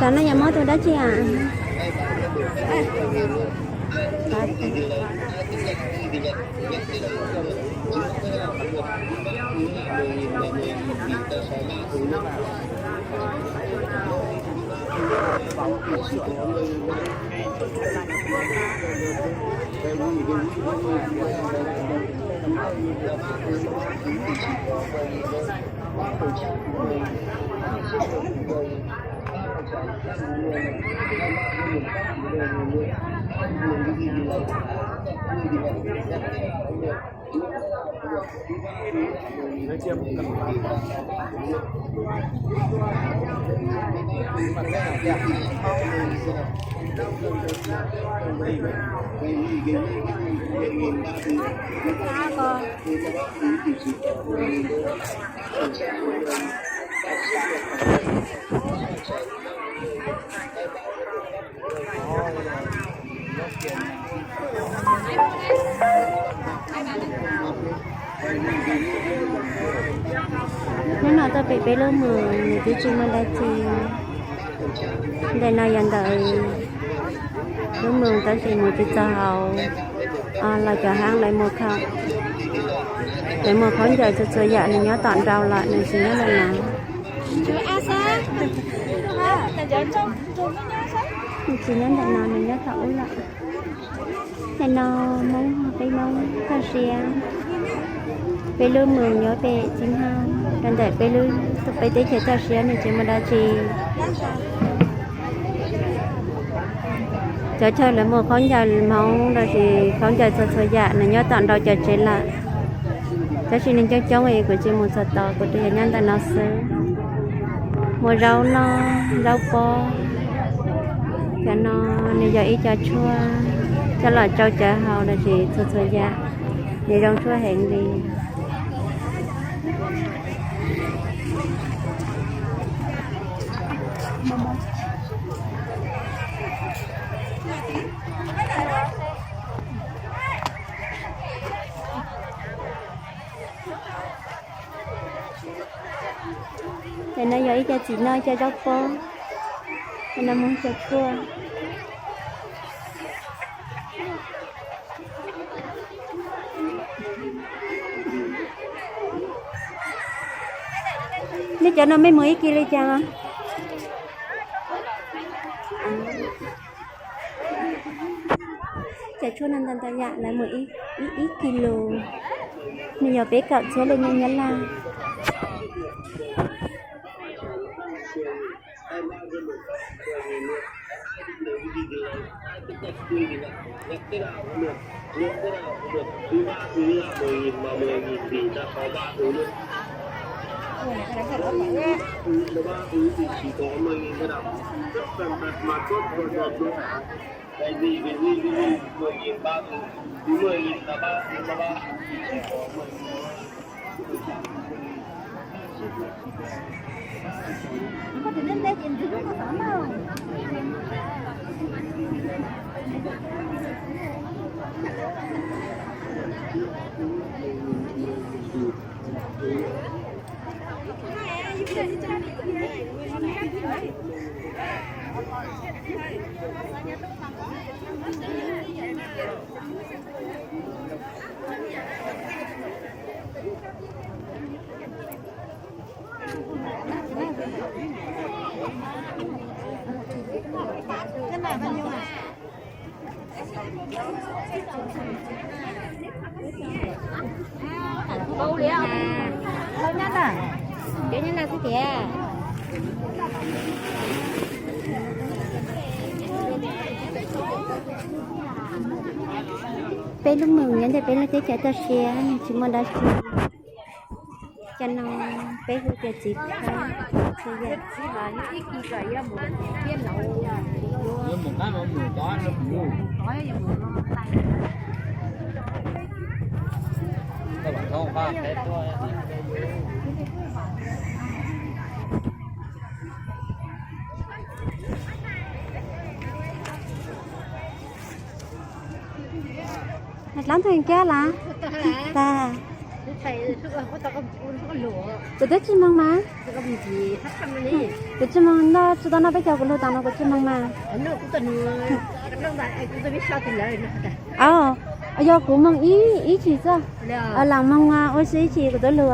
Tam no yog muab tus dab tsi a? Hnub no tuaj pem peb lub moos nws twb tsis muaj dab tsi. Ntawm no yog ntawm lub moos tab sis mus tsis txog hauv los cov haab lawv muag khaub, lawv muag khaub ncaws txhua txhua yam nws nyob tom nraud lawm, nws tsis nyob ntawm no. Nws tsis nyob ntawm no, nws nyob tom ub lawm. Ntawm no Hmoob, peb Hmoob toj siab, peb lub moos nyob pem Txiv Hauj, rau ntawm peb lub, peb teb chaws toj siab nws tsis muaj dab tsi. Cov chaw lawv muag khaub ncaws Hmoob los sis khaub ncaws txhua txhua yam nws nyob tom nraud cov tsev lawm. Tab sis nws coob coob es kuv tsis mus txog tod, kuv tsuas yog nyob ntawm no xwb. Muag zaub noj, zaub pob. Cov no nws yog ib co tshuaj coj los tsau cawv haus los sis txhua txhua yam, nws zoo tshuaj heev li. Cov no yog ib co txiv noj, ib co zaub pob, cov no muag ib co tshuaj. Nej cov no mej muag ib kis li cas? Cov tshuaj no ntau ntau yam lawv muag ib, ib kis lus, nws yog peb kaum txhiab li nyiaj Nyab Laj. Peb nyob ntawm xwb tiag. Peb lub moos nyob ntawm peb lub teb chaws toj siab nws tsis muaj dab tsi. Cov no peb hu tias txiv khawb, txiv yam. Lab ntawg kiag las. Tag. Kuv twb tsis moog mas. Kuv tsis moog noj, tsis tau noj peb caug, kuv lug tas no kuv tsis moog mas. Yog kuv moog ib chim xwb. Lam moog ua si ib chim kuv twb lug.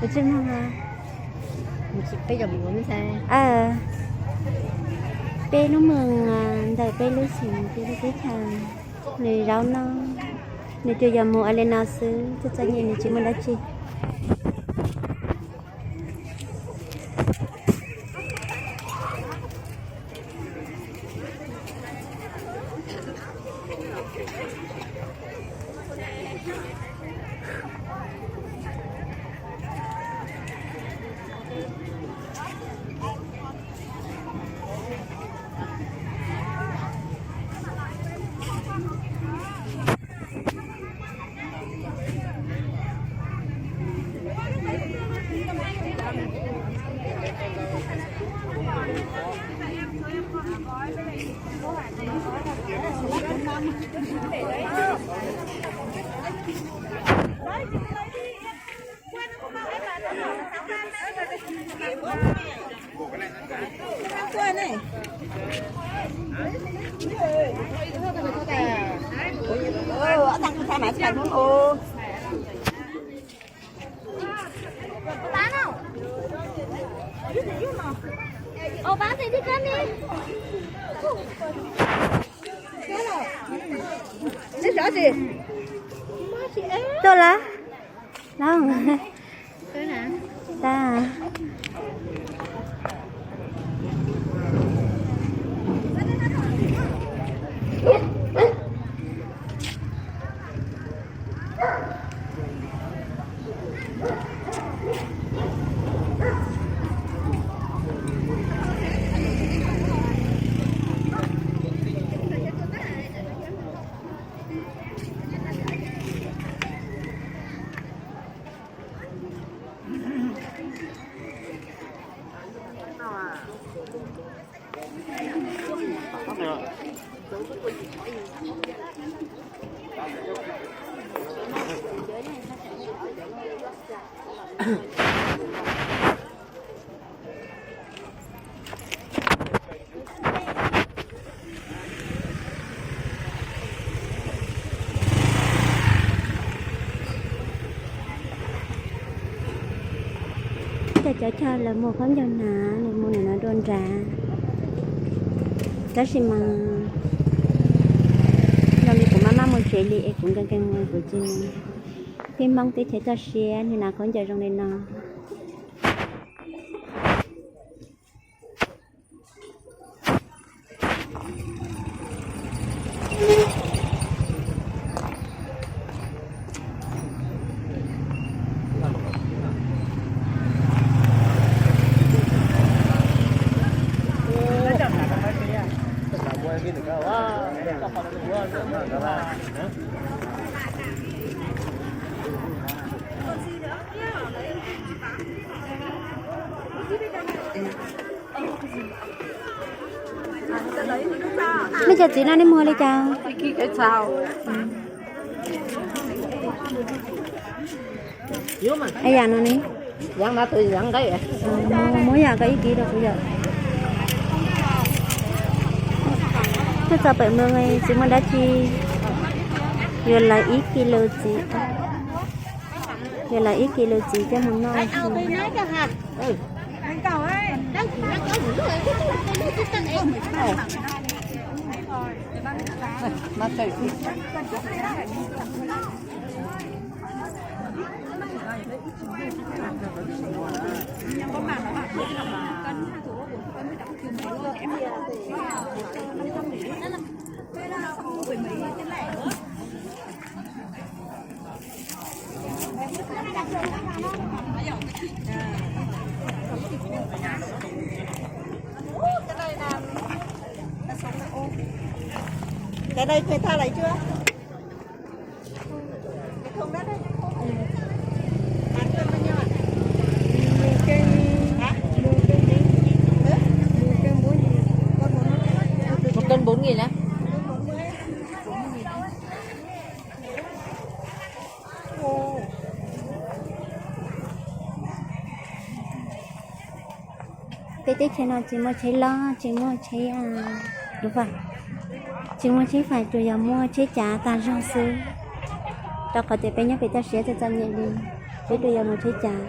Kuv tsis moog. Peb lub moos ntawm peb lub xeev, peb lub teb chaws, nws zaub noj, nws tsuas yog mus ua li no xwb, txoj txoj nyem nws tsis muaj dab tsi. Tuaj lawm. Tag. Cov cov chaw lawv muag khaub ncaws hnav, lawv muag nim no dua nrad. Tab sis mas zoo li kuv maj maj mus tsev li es kuv nkees nkees mus, kuv tsis mus. Peb Hmoob teb chaws toj siab, nws hnav khaub ncaws zoo li no. Nej cov txiv no nej muag li cas? Yam no ne, muab yam ko ib kis rau kuv yom. Twb txog pem moos tsis muaj dab tsi. Yuav lawv ib kis lus txiv, yuav lawv ib kis lus txiv coj mus noj. Cái đây thuê tha lấy chưa? Cái thùng đó đây. Bán cân bao nhiêu ạ? Hả? Một cân bốn nghìn. Hả? Một cân bốn nghìn á? Bốn mươi. Peb teb chaws no tsis muaj tsheb loj, tsis muaj tsheb, tsis muaj tsheb fais, tsuas yog muaj tsheb cav tag zog xwb. Rau qhov tias peb nyob pem toj siab txom txom nyem li, peb tsuas yog mus tsheb cav.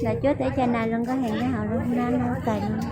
Lawv cuab teb chaws na zoo nkauj heev, nyob hauv lub hnab no kawg li.